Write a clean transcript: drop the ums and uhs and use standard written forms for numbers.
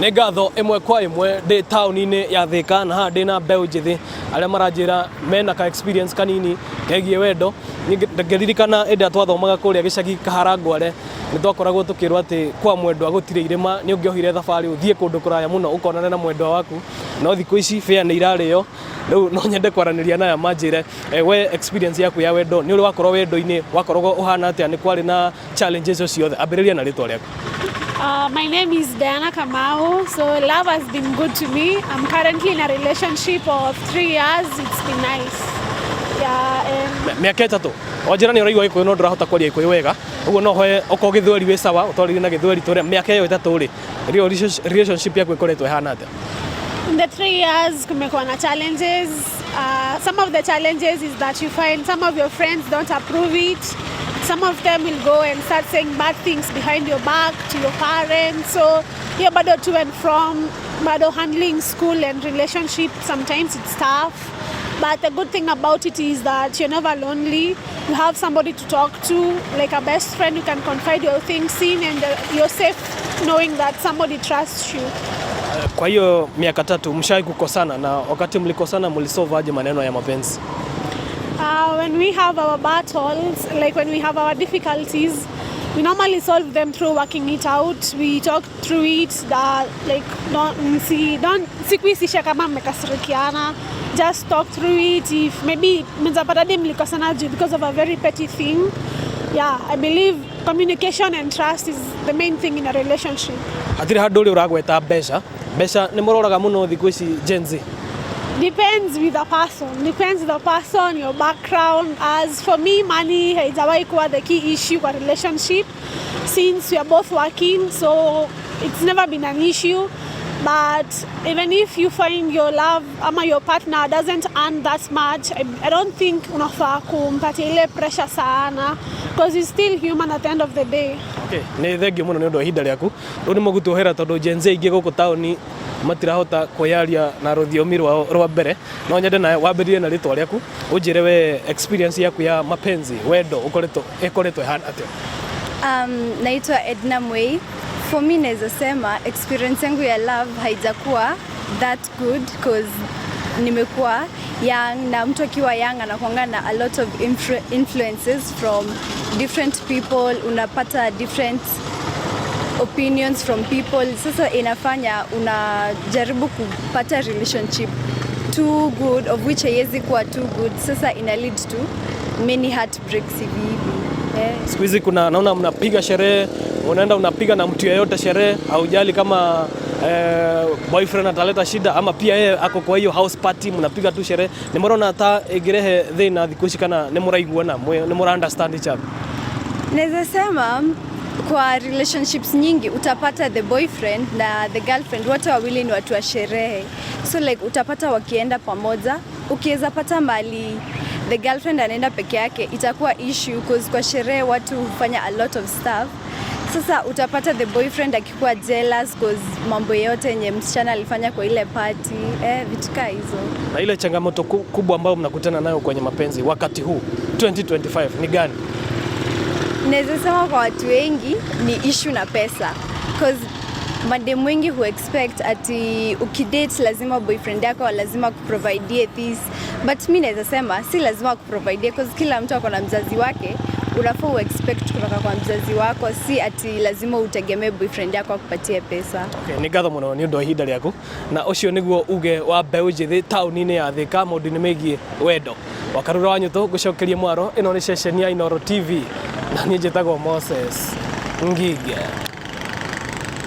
Nĩ ngatho ĩmwe kwa ĩmwe. Ndĩ taũni-inĩ ya Thĩka na haha ndĩna mbeũ njĩthĩ arĩa maranjĩra mena ka experience kanini kegiĩ wendo. Ngĩririkana hĩndĩ ĩrĩa twathomaga kũrĩa gĩcagi Kaharangware, nĩ twakoragwo tũkĩrwo atĩ kwa mwendwa gũtirĩ irĩma, nĩ ũngĩohire thabarĩ ũthiĩ kũndũ kũraya mũno ũkonane na mwendwa waku, no thikũ ici fare nĩ irarĩo. Rĩu no nyende kwaranĩria naya manjĩre, we experience yaku ya wendo, nĩ ũrĩ wakorwo wendo-inĩ, wakoragwo ũhana atĩa, nĩ kwarĩ na challenges ciothe? Ambĩrĩria na rĩtwa rĩaku. My name is Diana Kamau. So love has been good to me. I'm currently in a relationship of 3 years. It's been nice. Yeah, and Mĩaka 3. Wanjĩra nĩ ũraigua Gĩkũyũ no ndũrahota kwaria Gĩkũyũ wega, ũguo no hoe okorwo Gĩthweri wĩ sawa, ũtwarĩrie na Gĩthweri tũrĩa. Mĩaka ĩyo 3 rĩ, relationship yaku ĩkoretwo ĩhana atĩa? In the 3 years kumekuwa na challenges. Some of the challenges is that you find some of your friends don't approve it. Some of them will go and start saying bad things behind your back to your parents. So here bado to and from, bado handling school and relationship, sometimes it's tough. But the good thing about it is that you're never lonely. You have somebody to talk to, like a best friend you can confide your things in, and you're safe knowing that somebody trusts you. Kwa hiyo miaka 3, mshawahi kukosana? Na wakati mlikosana, mlisolve aje maneno ya mapenzi? When we have our battles, like when we have our difficulties, we normally solve them through working it out. We talk through it. That like don't see don't sikuisisha kama mmekasirikiana. Just talk through it. If maybe mnaweza hadi mlikosana juu because of a very petty thing. Yeah, I believe communication and trust is the main thing in a relationship. Hatirĩ handũ ũrĩ ũragweta mbeca. Mbeca nĩ mũroraga mũno thikũ ici Gen Z? Depends with the person. Depends with the person, your background. As for me, money haijawahi kuwa the key issue kwa relationship since we are both working, so it's never been an issue. But even if you find your love ama your partner doesn't earn that much, I don't think unafaa kumpatia ile pressure sana because he's still human at the end of the day. Okay, nĩ thengiũ mũno nĩ ũndũ wa ihinda rĩaku. Rĩu nĩ mũgũtuohera tondũ Gen Z aingĩ gũkũ taũni matirahota kwĩyaria na rũthiomi rwao rwa mbere. No nyende nawe wambĩrĩrie na rĩtwa rĩaku, ũnjĩre we experience yaku ya mapenzi, wendo, ũkoretwo ĩhana atĩa? Naitwa Edna Mwei. For me, naweza sema experience yangu ya love haijakuwa that good 'cause nimekuwa young, na mtu akiwa young anakuanga na a lot of influences from different people, unapata different opinions from people. Sasa inafanya unajaribu kupata relationship too good, of which haiwezi kuwa too good. Sasa ina lead to many heartbreaks hivi hivi. Eh. Siku hizi kuna naona mnapiga sherehe, unaenda unapiga na mtu yeyote sherehe, haujali kama boyfriend ataleta shida ama pia yeye ako kwa hiyo house party, mnapiga tu sherehe. Nĩ mũrona ta ĩngĩrehe thĩna thikũ ici kana nĩ mũraiguana, nĩ mũra understand each other? Naweza sema kwa relationships nyingi utapata the boyfriend na the girlfriend wote wawili ni watu wa sherehe, so like utapata wakienda pamoja. Ukiweza pata mali the girlfriend anaenda peke yake, itakuwa issue 'cause kwa sherehe watu hufanya a lot of stuff. Sasa utapata the boyfriend akikuwa jealous 'cause mambo yote yenye msichana alifanya kwa ile party, vitu kaa hizo. Na ile changamoto kubwa ambayo mnakutana nayo kwenye mapenzi wakati huu 2025 ni gani? Naweza sema kwa watu wengi ni issue na pesa, 'cause madem wengi hu expect ati ukidate lazima boyfriend yako lazima kuprovidie this, but mi naweza sema si lazima kuprovidie 'cause kila mtu ako na mzazi wake. Unafaa uexpect kutoka kwa mzazi wako, si ati lazima utegemee boyfriend yako akupatie pesa. Okay, nĩ ngatho mũno nĩ ũndũ wa ihinda rĩaku. Na ũcio nĩguo uge wa mbeũ njĩthĩ taũni-inĩ ya Thĩka maũndũ-inĩ megiĩ wendo. Wakarura wa nyũtũ ngũcokerie mwaro. Ĩno nĩ ceceni ya Inooro TV na niĩ njĩtagwo Moses Ngige.